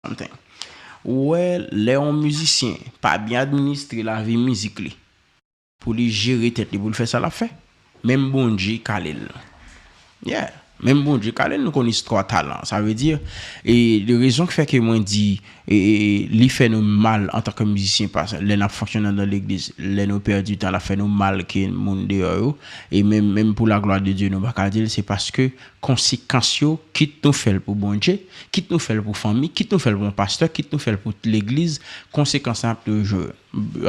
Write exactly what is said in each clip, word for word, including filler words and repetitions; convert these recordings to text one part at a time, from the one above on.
something. Ou wè, lè yon mizisyen pa byen administre lavi mizik li, pou li jere tèt li, pou l fè sa l ap fè, menm Bondye kale l. Yeah. Menm Bondye kale l, nou konn istwa talan. Sa vle di, e, de rezon ki fè ke mwen di, e, e, li fè nou mal antanke mizisyen, pas lè n ap fonksyone nan legliz, lè nou pèdi tan, l ap fè nou mal ke moun deyò yo. E menm, menm pou la glwa de Dye, nou pa ka di l, se paske konsekans yo, kit nou fè l pou Bondye, kit nou fè l pou fanmi, kit nou fè l pou yon pastè, kit nou fè l pou legliz, konsekans lan ap toujou,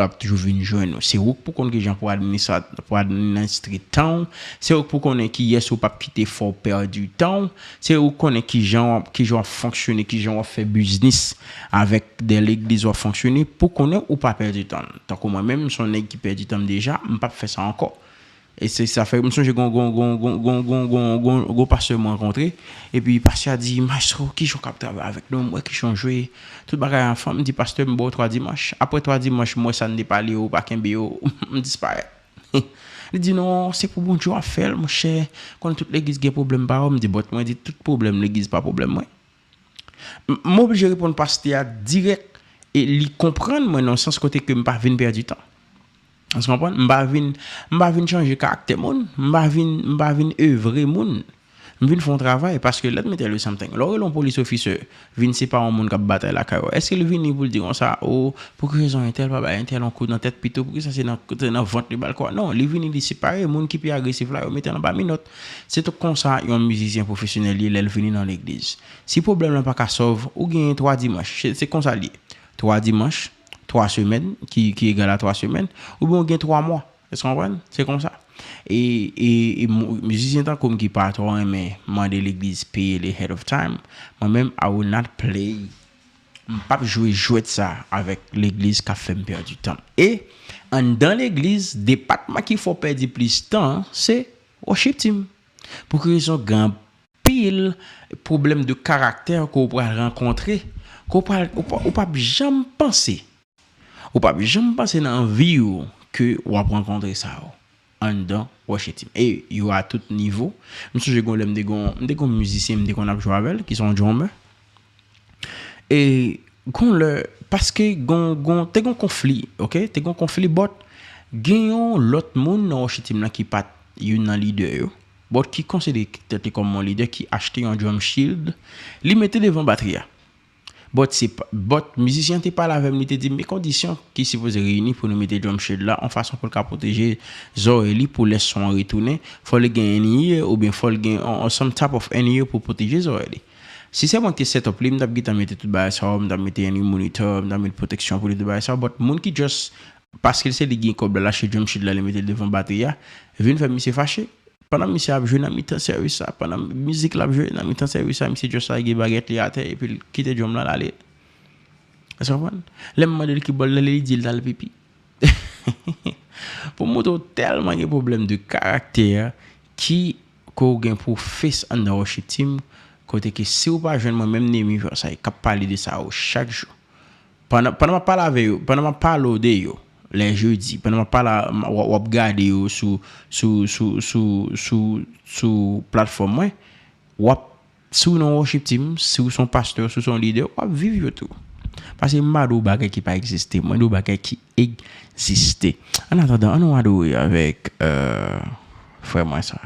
ap toujou vin jwenn ou. Se ou k pou konn kijan pou administra-, pou administre tan w. Se ou k pou konnen kiyès ou p ap kite fè w pèdi tan w. Se ou k konnen kijan w ap, kijan w ap fonksyone, kijan w ap fè biznis avèk de legliz w ap fonksyone pou konnen ou pa pèdi tan w. Tankou mwen menm, m se yon nèg ki pèdi tan m deja, m p ap fè sa ankò. E se sa fè, m sonje gon, gon, gon pastè mwen rankontre, epi pastè a di, "Maestro, kijan w k ap travay avèk nou? M wè kijan w jwe, tout bagay anfòm." M di, "Pastè, m ba w twa dimanch. Apre twa dimanch, m wè sa n te pale yo, ou pa kenbe yo, m disparèt." Li di, "Non, se pou Bondye w ap fè l, monchè. Konn tout legliz gen pwoblèm pa yo." M di, "But mwen di, tout pwoblèm legliz pa pwoblèm mwen." M, m oblije reponn pastè a dirèk, e li konprann mwen nan yon sans kote ke m pa vin pèdi tan. Èske w konprann? M pa vin, m pa vin chanje karaktè moun, m pa vin, m pa vin evre moun. M vin fè yon travay, paske let me tell you something. Lè w rele yon police officer, vin se pa yon moun k ap batay lakay ou. Èske li vini pou l di konsa, "O, pou ki rezon entèl pa bay entèl yon kou nan tèt pito, poukisa se nan, se nan vant li ba l kou a?" Non, li vini, li separe moun ki pi agresif la, yo mete l anba minòt. Se tou konsa yon mizisyen pwofesyonèl ye lè l vini nan legliz. Si pwoblèm lan pa ka sòlv, ou genyen twa dimanch. Se, se konsa l ye. Twa dimanch, twa semèn, ki, ki egal a twa semèn, oubyen ou gen twa mwa. Èske w konprann? Se konsa. E, e, e mou-, mizisyen tankou m ki pa twò renmen mande legliz peye li ahead of time, mwen menm, I will not play. M p ap jwe jwèt sa avèk legliz k ap fè m pèdi tan m. E anndan legliz, depatman ki fè w pèdi plis tan, se worship team. Pou ki rezon? Gen anpil pwoblèm de karaktè ke w pral rankontre, ke w pral, ou pa, ou p ap janm panse. Ou p ap janm panse nan vi w ke w ap rankontre sa yo anndan worship team. E yo a tout nivo. M sonje gon lè m te gon, m te gon mizisyen m te konn ap jwe avè l, ki se yon drummer. E gon lè, paske gon, gon, te gon konfli, oke? Te gon konfli, but gen yon lòt moun nan worship team nan ki pa t youn nan lidè yo, but ki konsidere tèt li kòm yon lidè, ki achte yon drum shield, li mete devan batri a. But se pa, but mizisyen an te pale avè m, li te di m, men kondisyon ki sipoze reyini pou nou mete drum shield la, yon fason pou l ka pwoteje zòrèy li pou lè son an retounen, fò li gen in-ear oubyen fò l gen on, on some type of in-ear pou pwoteje zòrèy li. Si se mwen ki te set up li, m t ap gentan mete tout bagay sa yo, m t ap mete in-ear monitor, m t ap mete pwoteksyon pou li, tout bagay sa yo, but moun ki just, paske se li gen kòb la, l achte drum shield la, li mete l devan batri a, vin fè misye fache. Pandan misye ap jwe nan mitan sèvis sa, pandan mizik l ap jwe nan mitan sèvis sa, misye just lage bagèt li atè epi l kite drum lan l ale. Èske w konprann? Lè m mande l ki bò l ale, li di l t al pipi. Pou m montre w tèlman gen pwoblèm de karaktè ki, ke w gen pou w face anndan worship team, kote ke si w pa jwenn mwen menm Nehemie Versailles k ap pale de sa yo chak jou. Pandan, pandan m ap pale avè yo, pandan m ap pale w de yo, lè jedi, pandan m ap pale, w, w ap gade yo sou, sou, sou, sou, sou, sou platfòm mwen, w ap, si w nan worship team, si w se yon pastè, si w se yon lidè, w ap viv yo tou. Paske m pa di w bagay ki pa egziste, mwen di w bagay ki egziste. An atandan, ann nou adore avèk, euh, frè mwen sa.